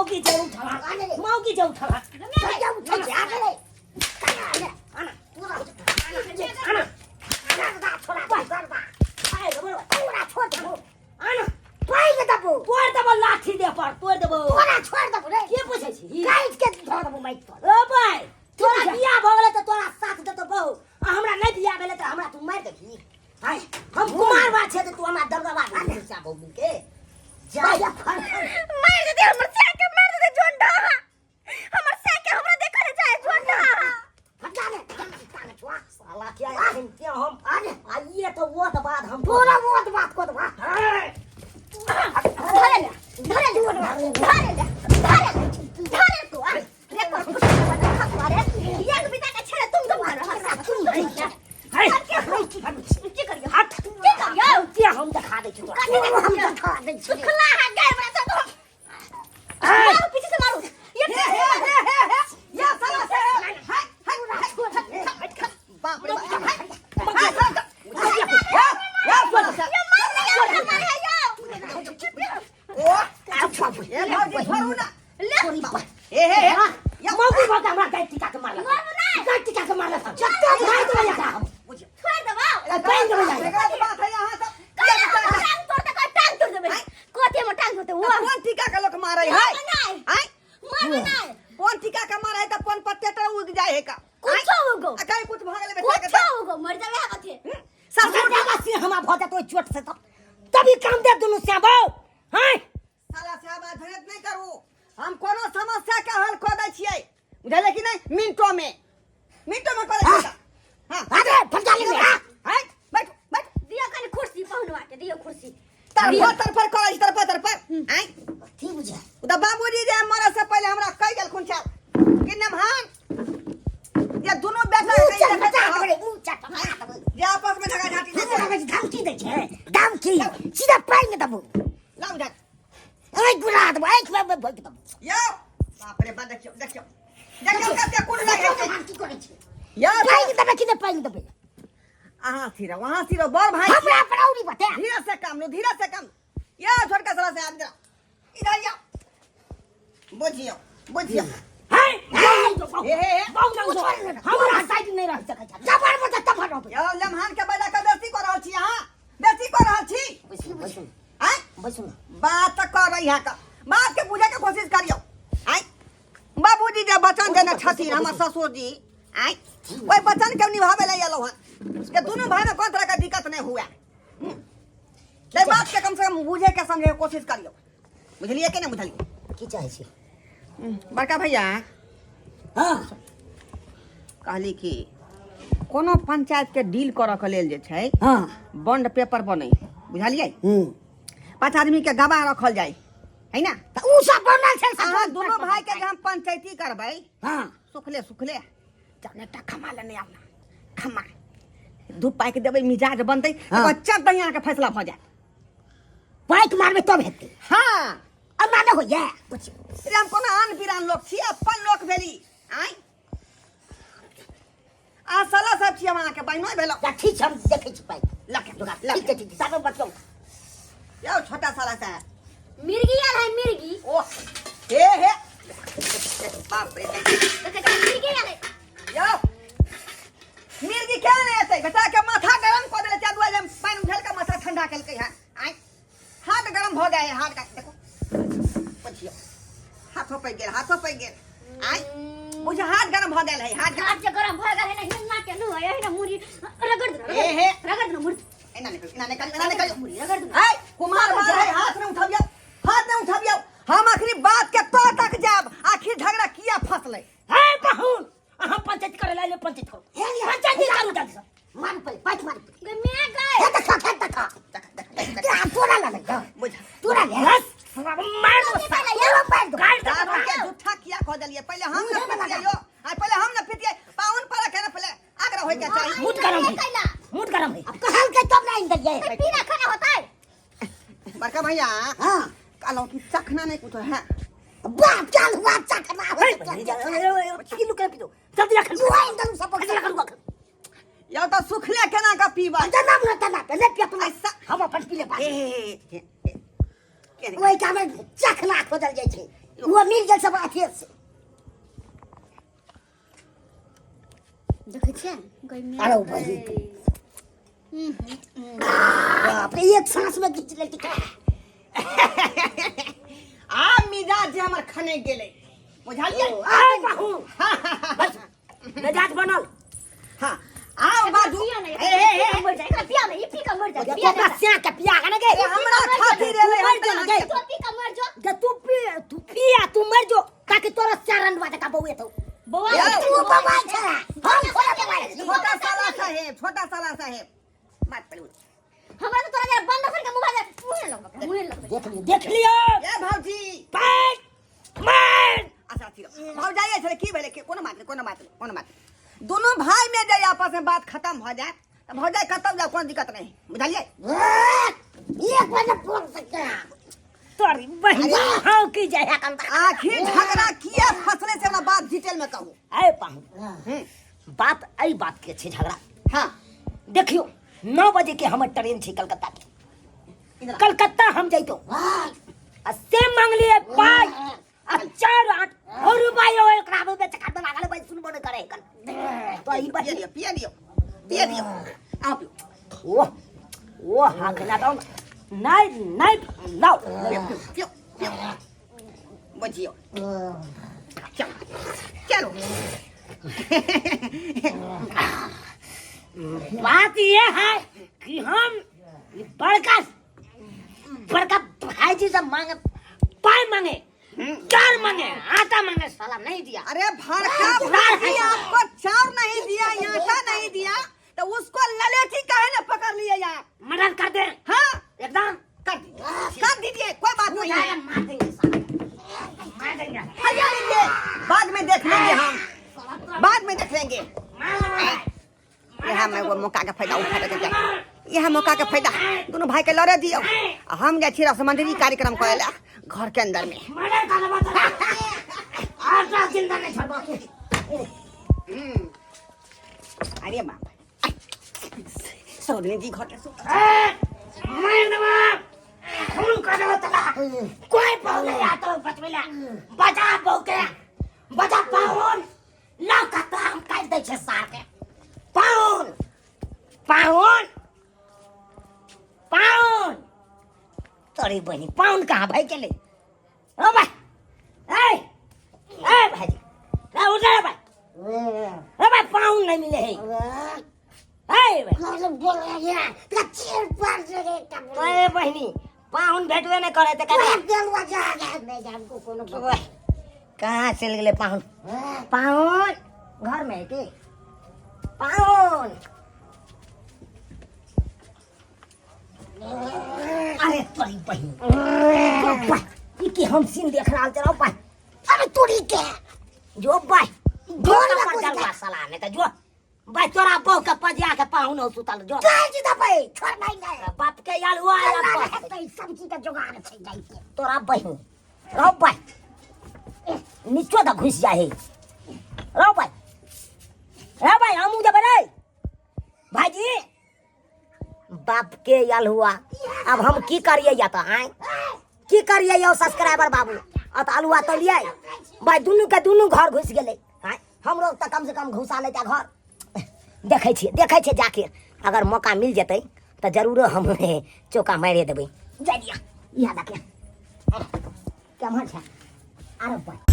मौगी जे उठला मौगी जे उठला कहिया उठै छै आगे रे कहिया आने आना तोरा आना आना छोड़ा दे आए रे बड़वा तोरा छोड़ देबो आना पाइ देबो तोड़ देबो लाठी दे पर तोड़ देबो तोरा छोड़ देबो रे के पूछै छी काटि के धऽ देबो माइक पर ओ भाई तोरा बियाह भऽ गेलै तऽ तोरा साथ देतौ बहू आ हमरा नहि बियाह भेलै तऽ हमरा तू मारि देबही आय हम कुमार बा छियै तऽ तू हमरा दबदबा दे सा बहू के जा जा फर फर मार दे हमर सै के मार दे जोन ढाहा हमर सै के हमरा देखा ले चाहे जोन ढाहा हटा ले ताने छुआ साला क्या एखन के हम आने आइए तो वो तो बाद हम तोरा वो तो बात को दबा धरे ले धरे ले धरे ले धरे ले धरे तू आ रे पर कुछ बता खा रे एक बिता के छेड़े तुम तुम कर रहा तुम तुम की करियो हट की करियो के हम देखा दै छी तोरा तू हम देखा दै छी सुखला है गाय बड़ा सा तो मारो पीछे से मारो ये पीछे से मारो या साला से हाय हाय बाप रे बाप हाय हाय या साला से ये मार दे ये मार है यो ओ ए भौजी छोड़ू ना ले हे हे हे या मौगी भऽ के हमरा गाय टीका के मारलक मारबो नहि। गाय टीका के मारलक मारि देबै एकरा हम छोड़ देबो पानि देबै जाय एकरा से बात है यहाँ सब कहिया हमर टांग तोड़ दे टांग तोड़ देबै कोते में टांग होते वो कोन टीका के लोग मारे है मारबो नहि आय मारबो नहि कोन टीका के मारे है त कोन पत्ते तर उग जाए है का कुछो होगो आ कहीं कुछ भऽ गेलै बेटा के कुछो होगो मर जाबे कथे ससुर बाबा से हमरा भऽ जात ओहि चोट से तब तभी काम दे दुनू श्याम बाऊ हैं साला साहब झंझट नहि करू हम कोनो समस्या के हल कऽ दै छियै बुझलियै कि नहि मिनटो में मिनटो में कऽ दै छियै हां अरे फटा ले हां बैठ बैठ दियो कनी कुर्सी पहुनवा के दियो कुर्सी तरफर तरफर करै छी तरफर तरफर आँय की बुझा ओ तऽ बाबूजी जे मरऽ से पहिले हमरा कहि गेलखुन छल कि नमहान ये दुनू बेटा मुँह के चल देखैत बचा रहब, देबै मुँह चट मारा देबै जे आपस में झगड़ा झांटी नहि हमरा करब। लगै छै धमकी दै छै धमकी सीधा पानि देबो लाउ इधर आँखि गुरा देबो आँखि में भोंकि देबो यौ बाप रे बा देखियौ देखियौ देखियौ कते कुन लगै छै की करै छै यौ पानि देबै कि नहि पानि देबै अहाँ सिरो अहाँ सिरो बड़ भाई हमरा पर औरी बता धीरे से काम लो धीरे से काम यौ छोटका साला से आबि इधर आओ बुझियौ बुझियौ हे हे हे हे बाऊ ना उठो हमरा साइड नहीं रह सकै छै जबर में तऽ तबर रहबै यौ लम्हान के बजा के बेसी कऽ रहल छी अहाँ बेसी कऽ रहल छी बैसू बैसू आँय बैसू ना बात कर रही है का बात के बुझे के कोशिश करियो आँय बाबूजी जे वचन देने छथिन हमर ससुर जी आँय ओहि वचन के निभावे ला एलहुँ हँ जे दुनू भाई में कोन तरह के दिक्कत नहीं हुए ले बात के कम से कम बुझे के समझे के कोशिश करियो बुझलिए कि नहीं बुझलिए की चाहै छी बड़का भैया हाँ कहली कि कोनो पंचायत के डील करऽ के लेल जे छै हाँ बॉन्ड पेपर बनै बुझलियै हूँ पाँच आदमी के गवाह रखल जाय है ना तऽ उ सब बनल छै सब अहाँ दुनू भाई के जे हम पंचायती करबै हाँ सुखले सुखले जाने एकटा खमा लेने आउ ना खमा धूप पाकि देबै मिजाज बनतै हाँ। तकर चट दही अहाँके फैसला भऽ जायत पाइक मारबै तब हेतै हाँ एना नहि होइए कुछ रे हम कोनो आन बिरान लोक छी अपन लोक भेली आँय अहाँ साला साहब छी हम अहाँके बहिनो भेलहुँ जा ठीक छै हम देखै छी पाइक लके जोगाड़ लके ठीक छै ठीक छै साबे बचलहुँ यौ छोटा साला साहब मिर्गी आयल है मिर्गी ओ हे हे बाप रे देखै छी मिर्गी आयल है यौ मिर्गी केना नहि एतै बेटा के माथा गरम कऽ देले चाहे दुआरे पानि उझल के माथा ठंडा केलकै हँ आँय हाथ गरम भऽ गए हाथ का देखो बुझियौ हाथो पकि गेल हाथो पकि गेल आँय बुझ हाथ गरम भऽ गेल है हाथ गरम हाथ जे गरम भऽ गेल है ने हिन्ना के नु है ना मुरी रगड़ दे ए हे। रगड़ दे मुरी एना निकल एना निकल एना निकल मुरी रगड़ दे ऐ कुमार बार है हाथ नहीं उठबियौ हाथ नहीं उठबियौ हम आखिरी बात के तो तक जाब आखिर झगड़ा किया फसलै हे पहुन अहाँ पंचायत करे ला पंचायत करू पंचायत करू जल्दी से मारू पहिले पाइक मारू पहिले गे मैं गए हे देखा हे देखा तोरा तोरा लगे जा बुझ तोरा ले बस मार दो तोरा मार दो गाड़ दो दारू के झूठा किया खो देलिए पहले हम न पितिए यो आ पहले हम न पितिए पाउन पर के न पहले आग्रह होय के चाही मुठ गरम है मुठ गरम है अब कहल के तब नहीं देलिए पीना खाना होता है बड़का भैया हाँ कहलहुँ कि चखना नहीं कुछ है बाप चल हुआ चखना हो किलो के पीलो जल्दी रख जुआ एकदम सब रख यौ तऽ सुखले केना कऽ पीबै जना मुना तना पहले पिया तुम ऐसा हम अपन पी ले ए, ए, ए, ए। ओहि कामे चखना खोजल जाइ छै ओ मिल गेल सब अथिये से। देखै छियै गई। अरे बहिन, बाप रे, एक सांस में घीच लेलकै। आब मिजाज जे हमर खने गेलै, बुझलियै? आय बाहू, बस मिजाज बनल। हाँ, आब बाजू। पिया नहीं। ए, ए, ए, मर जाए एकरा, पिया नहीं, पी का मर जाए, पिया ओकरा नहीं। स्या के पिया के ने गे। ए, हमरा खातिर एलै। तू मर जो ने गे। तो पी का मर जो। गे तू पी, तू पिया, तू मर जो, ताकि तोरा स्या रंडवा जका बउए तो बौआ। यौ। तू बउआ छै, हम थोड़ा बउआ छी। छोटा साला साहेब, छोटा साला साहेब, बात पड़ू। हमरा तो तोरा जरा बंद कर के मुंह मुंह लगबे, मुंह लगबे। देख लियो, देख लियो। ए भौजी। पैक मार। अच्छा ठीक, भौजाई छलै, की भेलै? कोनो बात नहि, कोनो बात नहि, कोनो बात नहि। दुनू भाई में जे आपस में बात खत्म हो जाए तऽ भौजाई कतौ जाओ, कोनो दिक्कत नहीं, बुझलियै? एक बार फोन सकते तोरी बहिन हाँ की जाय है कंता। आखिर झगड़ा किया फसले से हमरा बात डिटेल में कहू। आए पाहु, बात एहि बात के छै झगड़ा। हाँ। देखियो, 9 बजे के हमर ट्रेन छै कलकत्ता के। इधर आ। कलकत्ता हम जैतो आ से मांगलिए पाई आ 4 8 और रुपया एकरा में बेच के लागल भाई, सुनबो नहीं करे कल तो ई पिया बहिन। लियो, पिया लियो, पिया लियो, आओ पियो। ओ ओ हाथ ना दो, नहीं नहीं, लाओ। पियो, पियो, पियो, बुझियो, चलो चलो। बात ये है कि हम बड़का बड़का भाईजी से मांगे, पाई मांगे, चार मांगे, आटा मांगे, साला नहीं दिया। अरे भड़का भाई, आपको चाउर नहीं दिया, आटा नहीं दिया तो उसको ललेटी काहे ना पकड़ लिए यार? मदद कर दे। हाँ। एकदम। कर दीजिए, कर दीजिए, कोई बात नहीं है। मार देंगे साला, मार देंगे। हरिया लीजिए, बाद में देख लेंगे हम, बाद में देख लेंगे। यहाँ में वो मौका के फायदा उठा के जाए, यहाँ मौका के फायदा दोनों भाई के लड़े दियो आ हम जाइ छी रसमंजरी कार्यक्रम करे ला घर के अंदर में। मर्डर कर देबो तोरा। आटा जिंदा नहीं छोड़बो। अरे बाप, सरोजनी जी घर के सुत। मार देबो, खून कर देबो तोरा। कोई बहु नहीं आता बचबै ला। बजा बहु के, बजा पाहुन। लाउ कत्ता हम काटि दै छियै सार के। पाहुन, पाहुन, पाहुन, तोरी बहिनी, पाहुन कहाँ भागि गेलै? ओ भाइ, ए ए भाइजी, ए उठ रे भाइ, ए भाइ, पाहुन नहि मिले है। ए भाइ, ए बहिनी, पाहुन भेटबे नहि करे तऽ कहाँ चलि गेलै पाहुन? पाहुन घरमे है की? पाहुन, अरे तोरी बहिन, भाई, ई की हम सीन देख रहल छलहुँ भाई? अरे तोरी के, जो भाई घर में घुस गया साला, नहीं तो जो भाई तोरा बहू के पजिया के पाहुन हो सुतल जो बाप के याल हुआ तोरा बहिन। रहो भाई, नीचो तऽ घुसि जाइ है। रहो भाई, रे भाई, हमहूँ जेबै रे भाईजी। बाप के आयल हुआ, अब हम की करिए? या तऽ आय की करिए यौ सब्सक्राइबर बाबू? आ तऽ अलुआ तलियै भाई, दुनू के दुनू घर घुसि गेलै। आँय, हमरो तऽ कम से कम घुसा लेतै घर। देखै छियै, देखै छियै जाके, अगर मौका मिल जेतै तऽ जरूर हम चौका मारिए देबै। जाय दिया, इएह देखे केम्हर छै। आरो भाई।